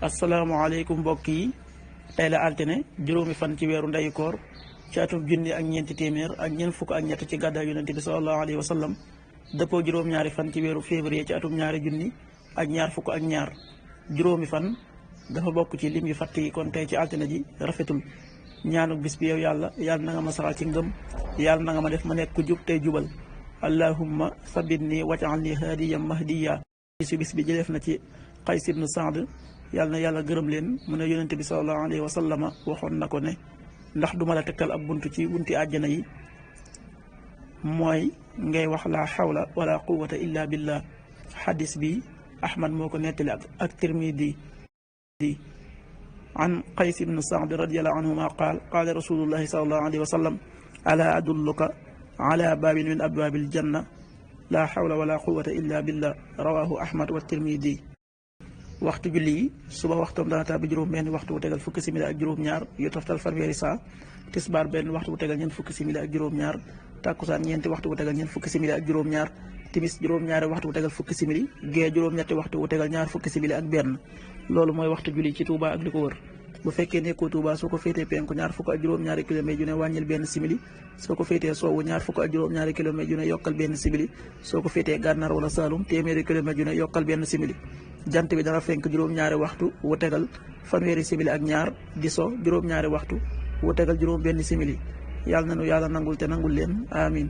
asalaamaaleykum mbokk yi tey la altine juróomi fan ci weeru ndeyu koor ci atum junni ak ñeenti téeméer ak ñeent fukk ak ñett ci gàddaay yonente bi sallallahu alayhi wa sallam dëppoo juróom-ñaari fan ci weeru février ci atum ñaari junni ak ñaar fukk ak ñaar juróomi fan dafa bokk ci lim yu fàtt yi kon tey ci altine ji rafetul ñaanu bis bi yow yàlla na nga ma saxal ci ngëm yàlla na nga ma def ma nekk ku jub tey jubal allahumma sabitni waj'al li haadiyan mahdiya su bis bi jëleef na ci Qays ibn Saad yàlla na yàlla gërëm leen mu ne yonente bi sallallahu alayhi wa sallama waxoon na ko ne ndax duma la tekkal ab bunt ci bunti àjjana yi mooy ngay wax laa xawla wala quwwata illa billah xadis bi ahmad moo ko nettali ak tirmidi an Qays ibn Saad radiyallahu anhuma qaala rasulullahi sallallahu alayhi wa sallam ala adulluka ala baabin min abwaabil janna laa xawla wala quwwata illa billah rawahu ahmad wa tirmidi waxtu julli yi suba waxtoom dana tàbbi juróom benn waxtu bu tegal fukki simili ak juróom-ñaar yu toftal fanweeri saa tisbaar benn waxtu bu tegal ñeent fukki simili ak juróom-ñaar tàkkusaan ñeenti waxtu bu tegal ñeent fukki simili ak juróom-ñaar timis juróom-ñaari waxtu bu tegal fukki simili gee juróom-ñetti waxtu bu tegal ñaar fukki simili ak benn loolu mooy waxtu julli ci Touba ak li ko wër bu fekkee nekkoo Touba soo ko féetee penku ñaar fukk ak juróom-ñaari kilomètre yu ne wàññil benn simili soo ko féetee soowu ñaar fukk ak juróom-ñaari kilomètre yu ne yokkal benn simili soo ko féetee gànnaar wala Saalum téeméeri kilomètre yu ne yokkal benn simili jant bi dana fenk juróom-ñaari waxtu wu tegal fanweeri simili ak ñaar di so juróom-ñaari waxtu wu tegal juróom benn simili yàlla na nu yàlla nangul te nangul leen amin